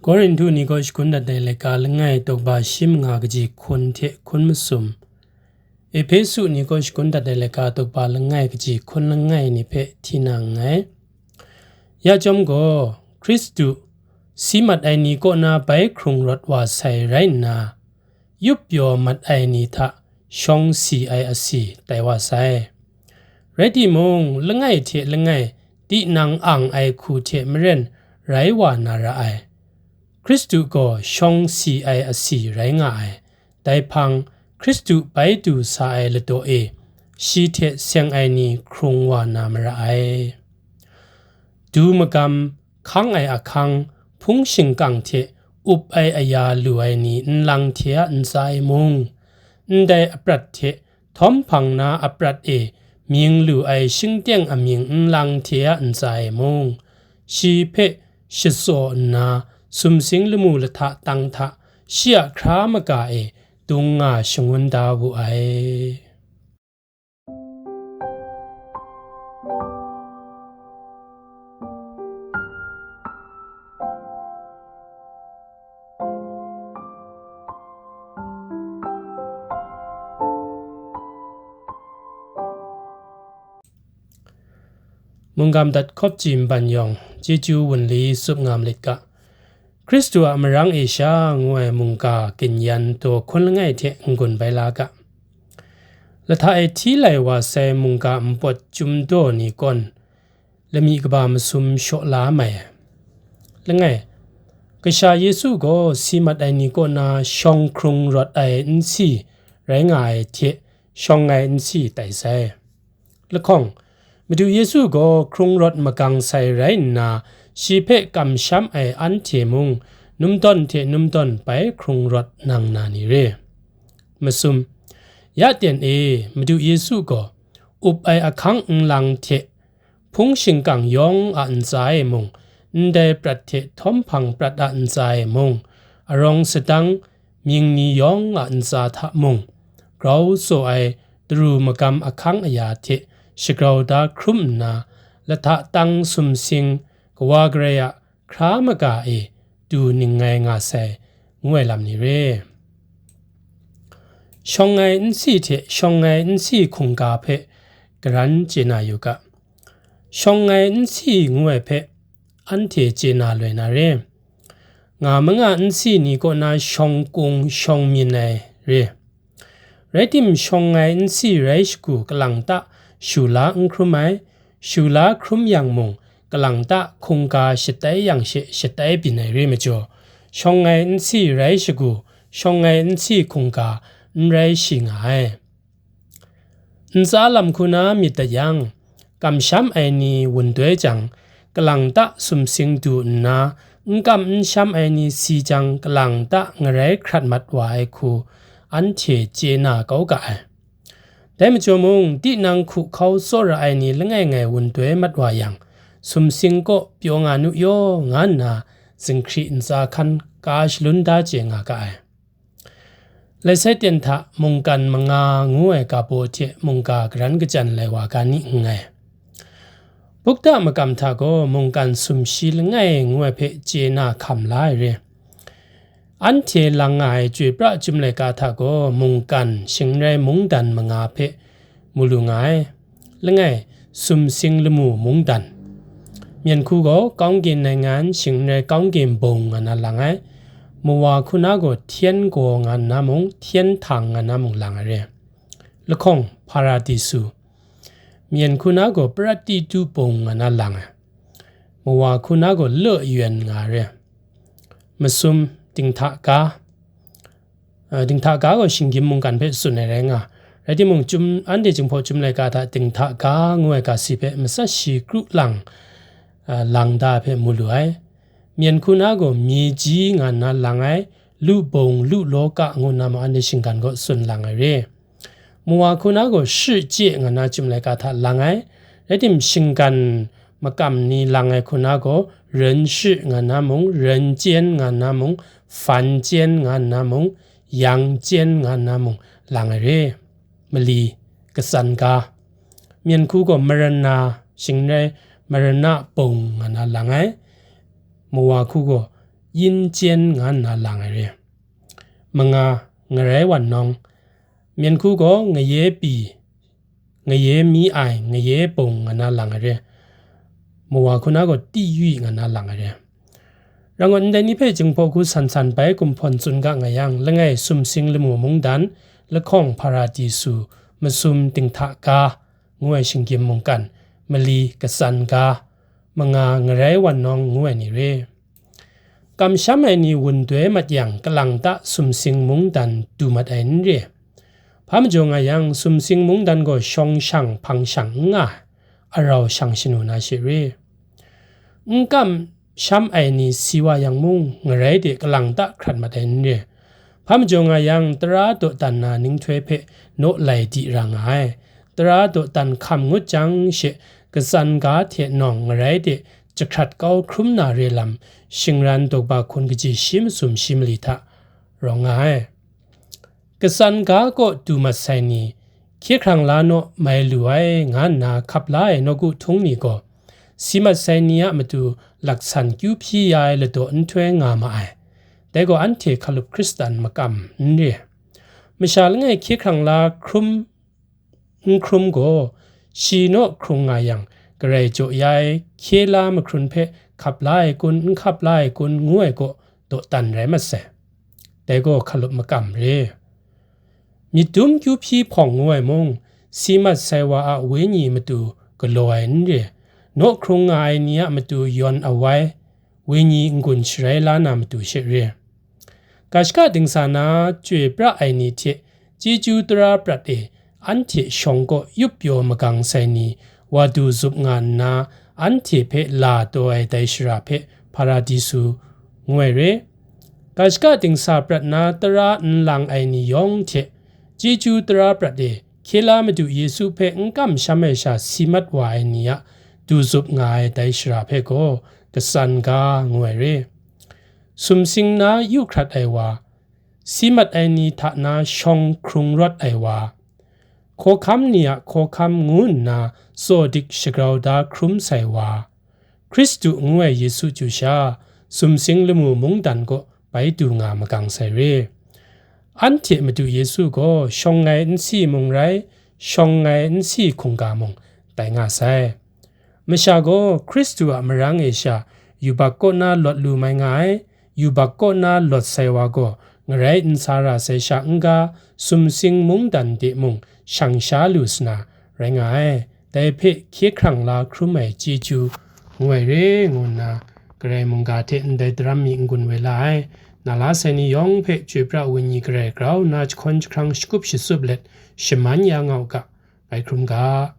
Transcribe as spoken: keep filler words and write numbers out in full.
Korinhtu ni kaw shagun dat ai laika langai tawkba shi manga kaji hkun hte hkun masum, Ehpesu ni kaw shagun dat ai laika tawkba langai kaji hkun langai ni hpe hti na nngai. Ya chyawm gaw, Hkristu si mat ai ni kaw na bai hkrung rawt wa sai rai nna, yup pyaw mat ai ni hta shawng si ai asi tai wa sai. Rai timung, langai hte langai tinang ang ai hku hte maren rai wa na ra ai. Hkristu gaw shawng si ai asi rai nga ai. Dai hpang, Hkristu bai du sa ai ladaw e, shi hte seng ai ni hkrung wa na mara ai. Du magam, hkang ai ahkang, hpung shingkang hte up ai aya lu ai ni nlang hte a ntsa e mung, ndai aprat hte htawm hpang na aprat e mying lu ai shingteng amying nlang hte a ntsa e mung, shi hpe shatsaw nna, sumsing lamu lahta tang hta shi a hkra maga e dung nga shangun da wu ai. Mungga madat hkawp chyi nban yawng, chyeju wunli tsup nga malit ga. Hkristu a marang e sha ngu ai mungga ginyan daw hkun langai hte n-gun bai la ga. Lahta e hti lai wa sai mungga npawt chyum daw ni kawn, lami kaba masum shaw la mai ai. Langai, Kasha Yesu gaw si mat ai ni kaw na shawng hkrung rawt ai nsi rai nga ai hte shawng ai nsi tai sai. Lahkawng, Madu Yesu gaw hkrung rawt magang sai rai nna, shi hpe kamsham ai anhte mung, numdawn hte numdawn bai hkrung rawt nang na ni re. Masum, ya ten e, Madu Yesu gaw up ai ahkang nlang hte hpung shingkang yawng a ntsa e mung, ndai prat hte htawm hpang prat a ntsa e mung, arawng sadang mying ni yawng a ntsa hta mung, grau tsaw ai daru magam ahkang aya hte shagrau da hkrum nna, lahta tang sumsing Kawa Karai a hkra maga e du ningngai nga sai, ngu ai lam ni re. Shawng ai nsi hte shawng ai nsi hkungga hpe karan chye na yu ga. Shawng ai nsi ngu ai hpe anhte chye na loi na re. Nga manga nsi ni kaw na shawng kung shawng myin ai re. Rai tim, shawng ai nsi rai shagu kalang ta shu la n hkrum ai, shu la hkrum yang mung, kalang ta hkungga shatai yang she shatai byin ai re majaw, shawng ai nsi rai shagu, shawng ai nsi hkungga n rai shi nga ai. Ntsa lam hku na myit dat yang, kamsham ai ni wun doi jang, kalang ta sumsing du nna, n kam n sham ai ni si jang, kalang ta ngarai hkrat mat wa ai hku, anhte chye na kau ga ai. Dai majaw mung, tinang hku hkau tsawra ai ni langai ngai wun doi mat wa yang, sumsing kaw pyaw nga nu yaw, nga nna, zinghkri ntsa hkan ka shalun da chye nga ga ai. Lai sai ten hta mungkan manga ngu ai ga baw hte mungga karan kajan lai wa ga ni nngai. Bukta makam hta gaw mungkan sumshi langai ngu ai hpe chye na hkam la ai re. Anhte lang nga ai chyoi pra chyum laika hta gaw mungkan shing n rai mungdan manga hpe mu lu nga ai. Langai, sumsing lamu mungdan. Myen hku gaw ကောင်းကင်နိုင်ငံ shing n rai ကောင်းကင်ဘုံ nga na lang ai. Mawa hku na gaw 天国 nga nna mung, 天堂 nga na mung lang ai re. Lahkawng, Hparadisu. Myen hku na gaw ပရတ္တိဘုံ nga na lang ai. Mawa hku na gaw 乐园 nga ai re. Masum, dinghta ga. A, dinghta ga gaw shinggyim mungkan hpe tsun ai rai nga. Rai timung, chyum, anhte Jinghpaw Chyum laika hta dinghta ga ngu ai ga si hpe matsat shi kru lang, a, lang da ai hpe mu lu ai. Myen hku na gaw myeji nga nna lang ai, lu bung, lu lawka ngu nna mung anhte shinggan kaw tsun lang ai re. Mawa hku na gaw 世界 nga na chyum laika hta lang ai. Rai tim, shinggan makam ni lang ai hku na gaw 人世 nga na mung, 人间 nga na mung, 凡间 nga na mung, 阳间 nga na mung lang ai re. Mali, katsan ga. Myen hku gaw မရဏ, shing n rai မရဏဘုံ nga na lang ai. Mawa hku gaw yin chyen nga nna lang ai re. Manga, ngarai wan nawng, myen hku gaw ngaye pyi, ngaye mi ai, ngaye bung nga na lang ai re. Mawa hku na gaw tiywi nga na lang ai re. Rangawn ndai ni hpe Jinghpaw hku san san bai gumhpawn tsun ga nga yang, langai sumsing lamu mungdan, lahkawng hparadisu, masum dinghta ga, ngu ai shinggyim mungkan, mali katsan ga, manga ngarai wan nawng ngu ai ni re. Kamsham ai ni wun doi mat yang, kalang ta sumsing mungdan du mat ai n re. Hpa majaw nga yang, sumsing mungdan gaw shawng shang hpang shang n nga ai, arau shang shanu na she re. N kamsham ai ni si wa yang mung, ngarai de kalang ta hkrat mat ai n re. Hpa majaw nga yang, tara dawdan na ninghtoi hpe naw lai di ra nga ai. Tara dawdan hkam ngut jang she, katsan ga hte nawng ngarai de jahkrat kau hkrum na re lam, shingran dawgba hkun kaji shi masum shi mali hta rawng nga ai. Katsan ga kaw du mat sai ni, hkye hkrang la naw mai lu ai, nga nna hkap la ai nawku htung ni gaw, si mat sai ni a matu laksan kyu hpyi ya ai ladaw nhtoi nga ma ai. Dai gaw anhte hkalup Hkristan makam n re. Masha langai hkye hkrang la hkrum n hkrum gaw, shi naw hkrung nga yang, garai jaw ya ai, hkye la mahkrun hpe hkap la ai kun, n hkap la ai kun, ngu ai kaw dawdan rai mat sai. Dai gaw hkalup makam re. Myit dum kyu hpyi hpawng ngu ai mung, si mat sai wa a wenyi matu galaw ai n re. Naw hkrung nga ai ni a matu yawn awai, wenyi n-gun sharai la na matu she re. Ga shaka dingsa na chyoi pra ai ni hte chyeju tara prat e anhte shawng kaw yup pyaw magang sai ni, wa du zup nga nna, anhte hpe la taw ai dai shara hpe Hparadisu ngu ai re. Ga shaka dingsa prat na tara n lang ai ni yawng hte chyeju tara prat e hkye la Madu Yesu hpe n kamsham ai sha si mat wa ai ni a du zup nga ai dai shara hpe gaw katsan ga ngu ai re. Sumsing na yu hkrat ai wa, si mat ai ni hta na shawng hkrung rawt ai wa, hkawhkam ni a hkawhkam ngu nna tsaw dik shagrau da hkrum sai wa, Hkristu ngu ai Yesu chyu sha, sumsing lamu mungdan kaw bai du nga magang sai re. Anhte Madu Yesu gaw shawng ai nsi mung rai, shawng ai nsi hkungga mung tai nga sai. Masha gaw Hkristu a marang e sha yubak kaw na lawt lu mai nga ai, yubak kaw na lawt sai wa gaw ngarai n sa ra sai sha n-ga, sumsing mungdan de mung shang sha lu sa na rai nga ai. Dai hpe hkye hkrang la hkrum ai chyeju ngu ai re, ngu nna Karai mungga hte ndai daram mi n-gun woi la ai. Na la sai ni yawng hpe chyoi pra ai wenyi garai grau nna jahkawn jahkrang shakup shatsup let shaman ya nga u ga, bai hkrum ga.